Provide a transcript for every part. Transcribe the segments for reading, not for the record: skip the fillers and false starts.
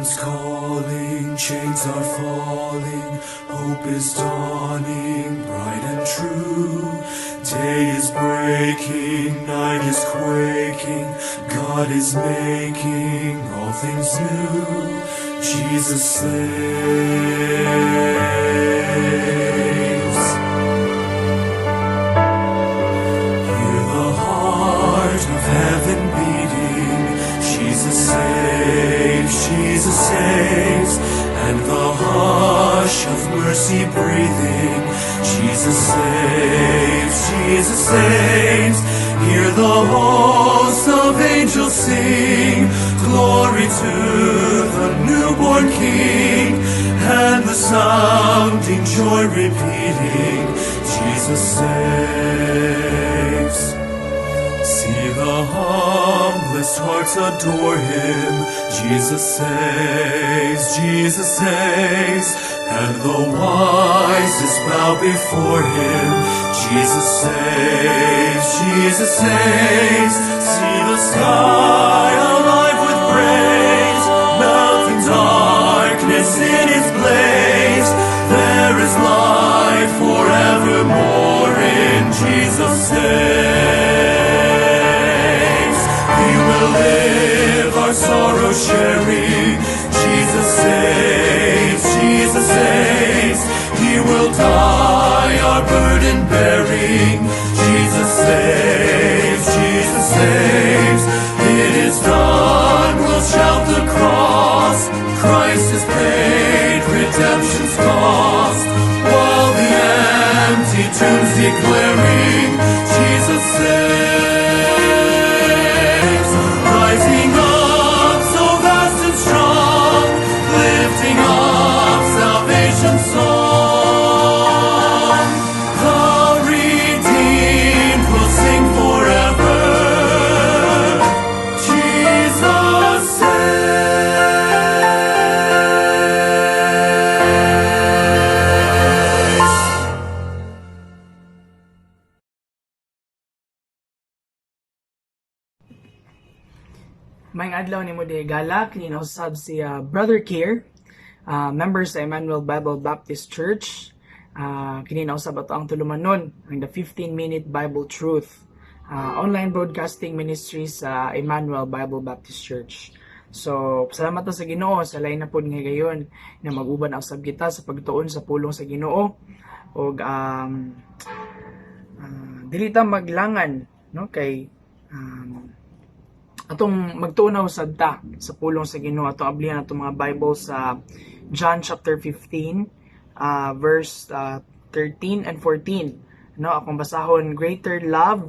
Freedom's calling, chains are falling, hope is dawning, bright and true. Day is breaking, night is quaking, God is making all things new. Jesus saves. Hear the heart of heaven beating. Jesus saves, Jesus saves, and the hush of mercy breathing. Jesus saves, Jesus saves. Hear the hosts of angels sing, glory to the newborn King, and the sounding joy repeating, Jesus saves. See the humblest hearts adore him. Jesus saves, and the wisest bow before him. Jesus saves, Jesus saves. See the sky alive with praise, melting darkness in its blaze. There is light forevermore in Jesus saves. He will live our sorrow sharing. Jesus saves, Jesus saves. He will die our burden bearing. Jesus saves, Jesus saves. It is done, we'll shout the cross. Christ has paid redemption's cost. While the empty tombs declaring, Jesus saves. Rising up so vast and strong, lifting up salvation's song. The redeemed will sing forever. Jesus saves. Maayong adlaw nimo higala, kini usab si Brother Kier, member sa Emmanuel Bible Baptist Church. Kini na usab ato ang tulumanon, ang the 15-minute Bible Truth online broadcasting ministry sa Emmanuel Bible Baptist Church. So, salamat ta sa Ginoo sa lain na pod nga higayon na mag-uban usab kita sa pagtuon sa pulong sa Ginoo ug dili ta maglangan, no, kay atong magtuon na usab ta sa pulong sa Ginoo. Atong ablihan atong mga Bible sa John chapter 15 verse 13 and 14, no? Akong basahon: "Greater love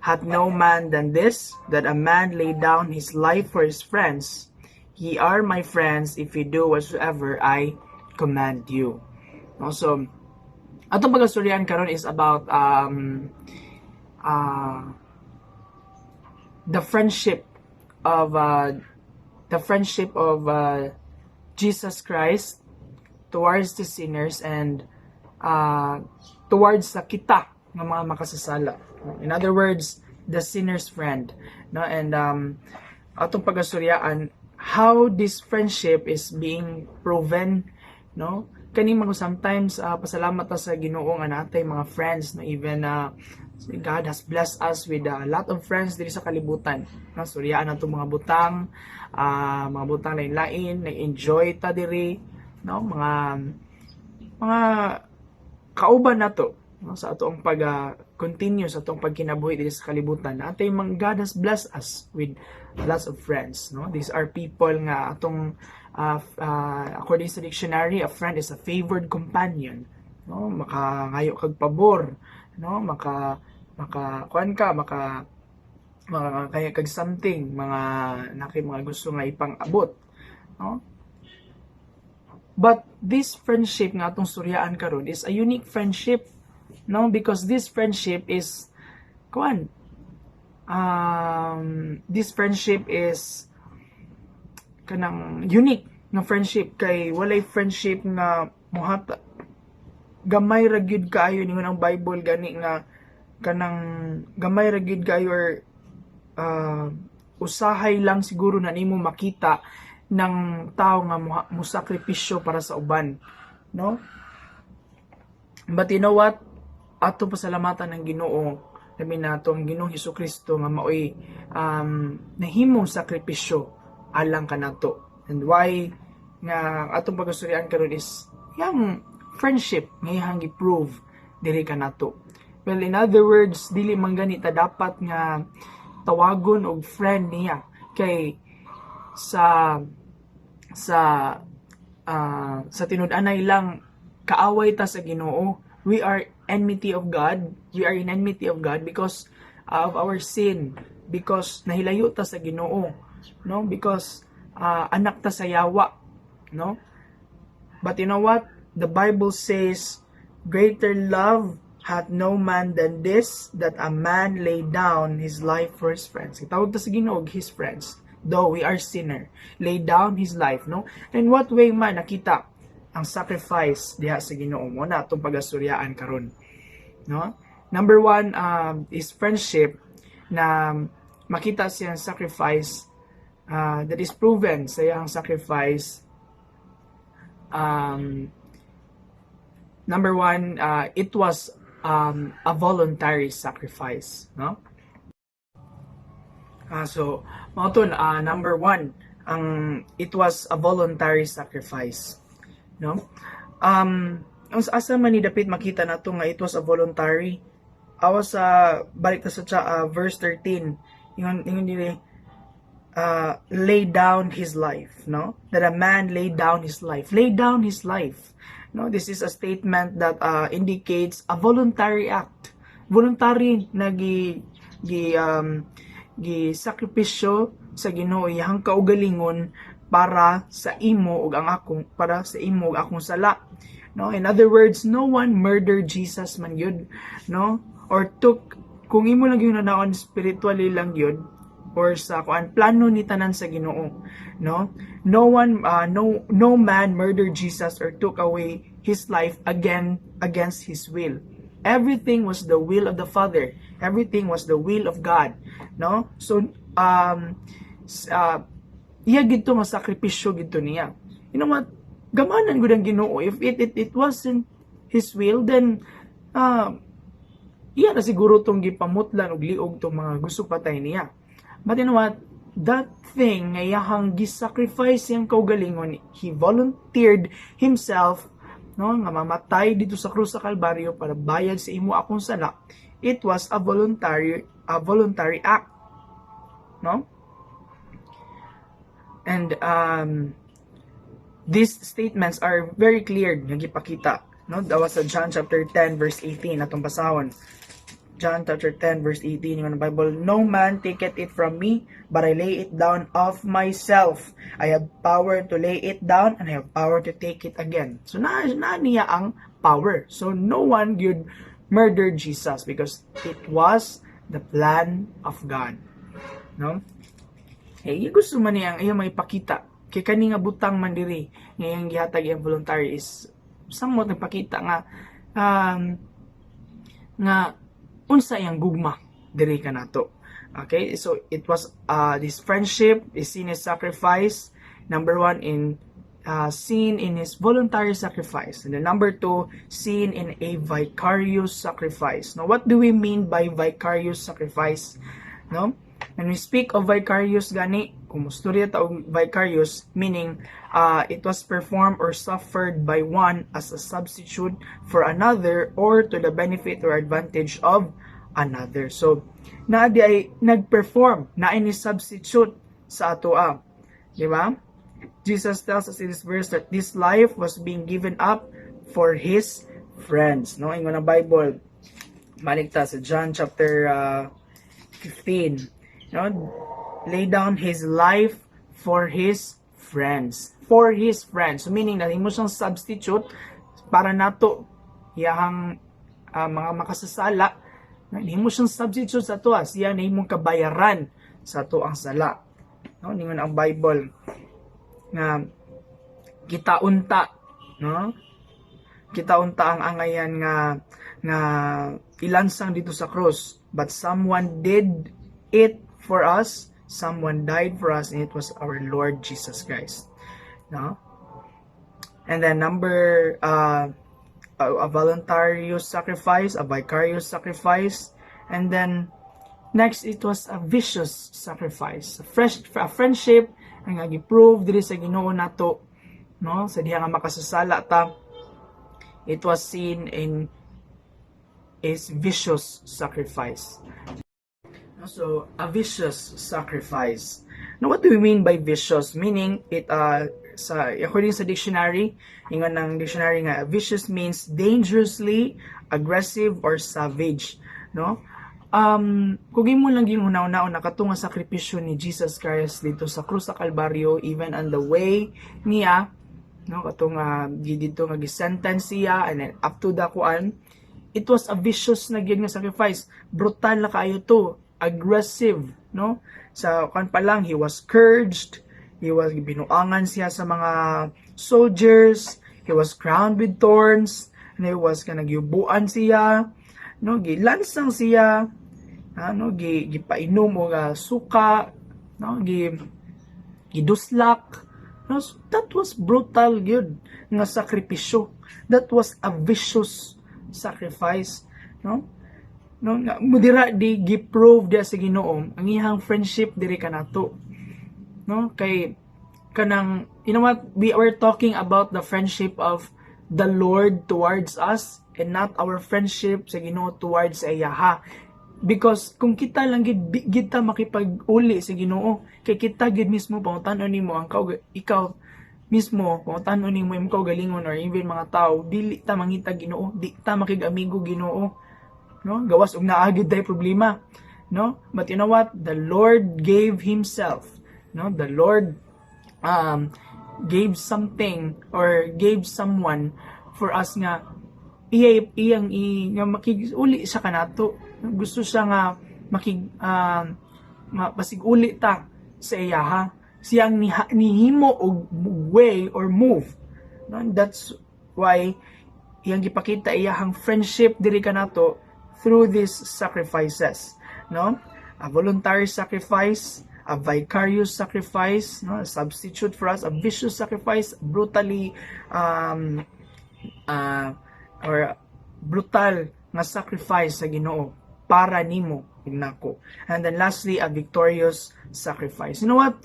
hath no man than this, that a man lay down his life for his friends. Ye are my friends if you do whatsoever I command you." No, so atong pagasuryan karon is about the friendship of Jesus Christ towards the sinners and towards sa kita nga mga makasasala. In other words, the sinner's friend. No? And atong pagasuryaan how this friendship is being proven, no? Kani mga sometimes, pasalamat ta sa Ginoo nga natay mga friends, no? Even God has blessed us with a lot of friends diri sa kalibutan, no? Suryaan nato mga butang lain-lain, nag-enjoy ta diri, no? Mga kauban nato, no, sa atong pag continue sa atong pagkinabuhi diri sa kalibutan. Natay mga God has blessed us with lots of friends, no? These are people nga atong according sa dictionary, a friend is a favored companion, no? Makangayo kag pabor, no? Maka kuan ka, maka kaya kag something, mga naki mga gusto nga ipang-abot, no? But this friendship nga atong suryaan karon is a unique friendship, no? Because this friendship is kuan, this friendship is kanang unique nga friendship kay walay friendship nga muhata gamay ra gyud kaayo. Ningon ang Bible gani nga kanang gamay ra gyud kaayo or usahay lang siguro na nimo makita ng tao nga musakripisyo para sa uban, no? But you know what? Ato pasalamatan ng Ginoo, labi nato ang Ginoong Hesus Kristo nga maoy nahimong sakripisyo alang kanato. And why nga atong pagasuryan karon is yang friendship nga iyang gi-prove diri kanato. Well, in other words, dili man gani ta dapat nga tawagon og friend niya kay sa tinud-anay lang kaaway ta sa Ginoo. We are enmity of God. We are in enmity of God because of our sin, because nahilayo ta sa Ginoo, no? Because anak ta sa yawa, no? But you know what the Bible says? "Greater love hath no man than this, that a man lay down his life for his friends." Gitawag ta sa Ginoo og his friends, though we are sinner. Lay down his life, no? In what way man nakita ang sacrifice diha sa Ginoo? Mao na atong pagasuryaan karon, no? Number one is friendship na makita siyang sacrifice that is proven sa iyang sacrifice. Number one, it was a voluntary sacrifice, no? So, mao to, number one, ang it was a voluntary sacrifice, no? Ang asa man ni dapit makita nato nga it was a voluntary? Awas sa balik ta sa verse 13. Ingon diri, lay down his life, no? That a man lay down his life. Lay down his life. No, this is a statement that indicates a voluntary act. Voluntary na gi sakripisyo sa Ginoo iyang kaugalingon para sa imo ug ang akong para sa imo ug akong sala. No, in other words, no one murdered Jesus man gyud, no? Or took, kung imo lang gyud naon spiritually lang gyud or sa kuan, plano ni tanan sa Ginoo, no? No one no man murdered Jesus or took away his life again against his will. Everything was the will of the Father. Everything was the will of God, no? So iya gito nga sakripisyo gito niya. You know what? Gamanan gud ang Ginoo. If it wasn't his will, then iya na siguro tong gipamutlan og liog tong mga gusto patay niya. But you know what? That thing nga iyahang gisacrifice iyang kaugalingon, he volunteered himself, no, nga mamatay dito sa krus sa Kalbaryo para bayad sa imo akong sala. It was a voluntary act, no? And these statements are very clear nga gipakita, no? That was sa John chapter 10 verse 18. Atong basahon. John chapter 10 verse 18, yung Bible, "No man taketh it from me, but I lay it down of myself. I have power to lay it down and I have power to take it again." So na niya ang power. So no one could murder Jesus because it was the plan of God, no? Eh, gusto man niya ang iyang maipakita. Kay kani nga butang man diri nga iyang gihatag iyang voluntary is somewhat nagpakita nga unsa iyang gugma diri kanato. Okay, so it was this friendship is seen as sacrifice. Number one, in seen in his voluntary sacrifice. And then number two, seen in a vicarious sacrifice. Now, what do we mean by vicarious sacrifice? No? When we speak of vicarious gani, kung mustorya ta og vicarious, meaning it was performed or suffered by one as a substitute for another or to the benefit or advantage of another. So, naa di ay nag-perform, naa ni substitute sa atoa. Di ba? Jesus tells us in this verse that this life was being given up for his friends. No? Ingon ang Bible, balik ta sa John chapter 15. No? Lay down his life for his friends. For his friends. So meaning na imo siyang substitute para nato iyahang mga makasasala. No? Nahimo siyang substitute sa ato. Siya nahimong kabayaran sa ato ang sala. No? Ningon ang Bible nga kita unta, no, kita unta ang angayan nga ilansang dito sa cross, but someone did it for us. Someone died for us, and it was our Lord Jesus Christ, no? And then number a voluntary sacrifice, a vicarious sacrifice, and then next, it was a vicious sacrifice. A friendship ang nga gi-prove diri sa Ginoo nato, no, sa diha nga makasasala ta. It was seen in is vicious sacrifice. So, a vicious sacrifice. Now, what do we mean by vicious? Meaning, it sa according sa dictionary, ingon ng dictionary nga vicious means dangerously aggressive or savage, no? Kung imo lang yung una-una na kato nga sakripisyo ni Jesus Christ dito sa krus sa Kalbaryo, even on the way niya, no, katong dito nga gi-sentence siya and then up to the kuan, it was a vicious na gyud nga sacrifice. Brutal na kaayo to, aggressive, no? Sa kuan pa lang, he was scourged, he was binuangan siya sa mga soldiers, he was crowned with thorns, and he was kanang giyubuan siya, no, gilansang siya, ano, gipainom og suka, no, giduslak, no? So, that was brutal gyud nga sakripisyo. That was a vicious sacrifice, no? No, nga mudira di gi-prove diya sa Ginoo ang iyang friendship diri kanato. No? Kay kanang, you know what, we are talking about the friendship of the Lord towards us and not our friendship sa Ginoo towards sa iyaha. Because kung kita lang gid gid ta makipag-uli sa Ginoo, kay kita gid mismo, pangutan-on nimo ang ikaw mismo, pangutan-on nimo imong kaugalingon or even mga tao, dili ta mangita Ginoo, di ta makig-amigo Ginoo, no, gawas og naa gyud tay problema, no? But you know what? The Lord gave himself, no? The Lord gave something or gave someone for us nga iya iyang nga makig-uli siya kanato. Gusto siya nga makig basig uli ta sa iyaha. Siyang nihimo og way or move, no? That's why iyang gipakita iyahang friendship diri kanato through these sacrifices, no? A voluntary sacrifice, a vicarious sacrifice, no, a substitute for us, a vicious sacrifice, brutally or brutal nga sacrifice sa Ginoo para nimo ug nako. And then lastly, a victorious sacrifice. You know what?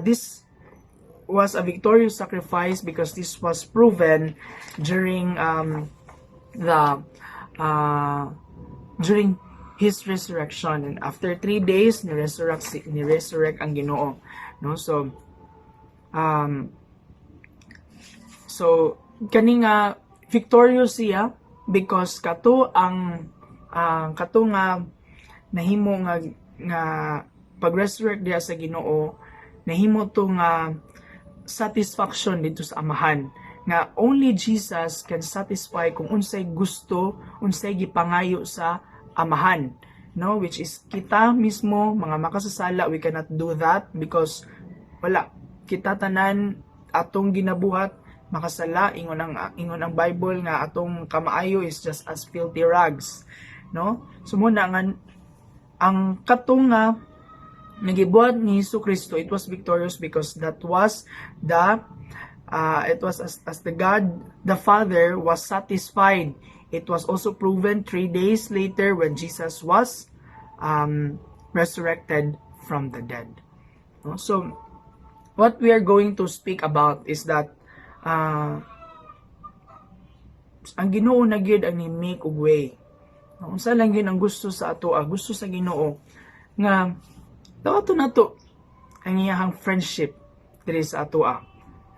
This was a victorious sacrifice because this was proven during his resurrection, and after 3 days ni-resurrect ang Ginoo, no? So kani nga victorious siya because kato nga nahimo nga nga pag-resurrect diha sa Ginoo, nahimo to nga satisfaction dito sa Amahan, nga only Jesus can satisfy kung unsay gusto, unsay gipangayo sa Amahan, no? Which is kita mismo, mga makasasala, we cannot do that because wala kita, tanan atong ginabuhat makasala. Ingon ang Bible nga atong kamaayo is just as filthy rags, no? So muna nga ang katong nga nagibuhat ni Hesus Kristo, it was victorious because that was the it was as the God the Father was satisfied. It was also proven 3 days later when Jesus was resurrected from the dead. No? So, what we are going to speak about is that ang Ginoo na gyud ang ni-make og way. No? Unsa lang gyud ang gusto sa ato, ang gusto sa Ginoo nga dawaton nato ang iyahang friendship diri sa atoa,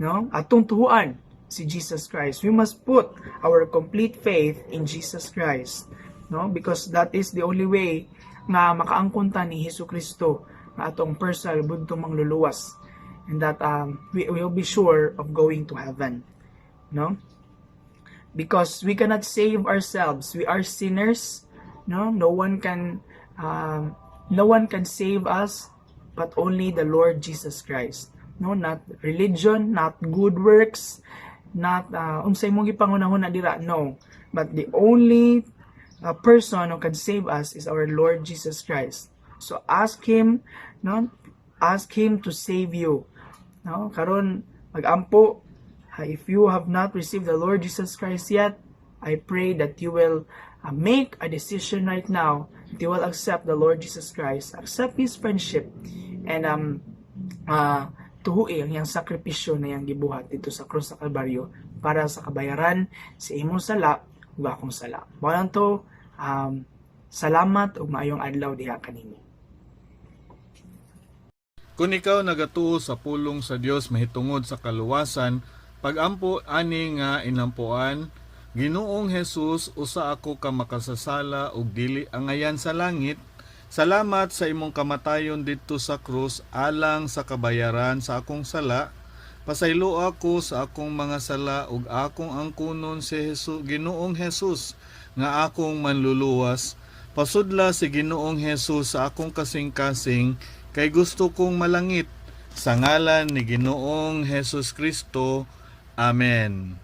no? Atong tuhuan si Jesus Christ. We must put our complete faith in Jesus Christ, no? Because that is the only way nga makaangkon ta ni Hesus Kristo nga atong personal bugtong mangluluwas and that we will be sure of going to heaven, no? Because we cannot save ourselves. We are sinners, no? No one can save us but only the Lord Jesus Christ, no? Not religion, not good works, not unsay mong gipangunahuna dira, no, but the only person who can save us is our Lord Jesus Christ. So ask Him, no? Ask Him to save you. No? Karon magampo, if you have not received the Lord Jesus Christ yet, I pray that you will make a decision right now that you will accept the Lord Jesus Christ, accept His friendship, and tuhui ang iyang sakripisyo na iyang gibuhat didto sa krus sa Kalbaryo para sa kabayaran sa imong sala ug akong sala. Mao lang to, salamat ug maayong adlaw diha kaninyo. Kung ikaw nagatuo sa pulong sa Dios mahitungod sa kaluwasan, pagampo ani nga inampuan: "Ginoong Jesus, usa ako ka makasasala ug dili angayan sa langit. Salamat sa imong kamatayon didto sa krus alang sa kabayaran sa akong sala. Pasaylo ako sa akong mga sala ug akong angkunon si Jesus, Ginoong Jesus, nga akong manluluwas. Pasudla si Ginoong Jesus sa akong kasing-kasing kay gusto kong malangit. Sa ngalan ni Ginoong Jesus Kristo. Amen."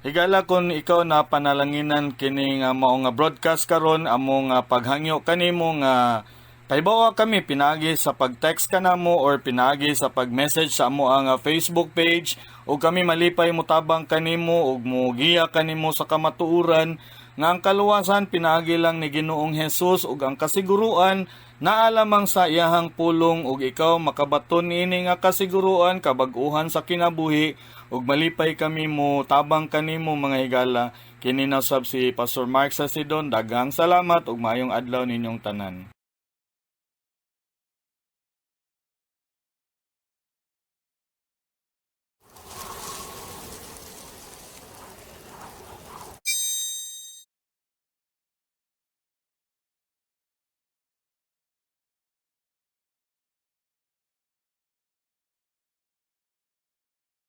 Higala, kon ikaw na panalanginan kini nga mao nga broadcast karon, amo nga paghangyo kanimo nga pahibawa kami pinaagi sa pag-text kanamo or pinaagi sa pag-message sa amo ang Facebook page ug kami malipay motabang kanimo ug mogiya kanimo sa kamatuoran nga ang kaluwasan pinaagi lang ni Ginoong Hesus ug ang kasiguruan naa lamang sa iyahang pulong ug ikaw makabaton niini nga kasiguruan, kabag-uhan sa kinabuhi, ug malipay kami mo tabang kanimo, mga higala. Kini na sab si Pastor Mark Sasidon. Daghang salamat ug maayong adlaw ninyong tanan.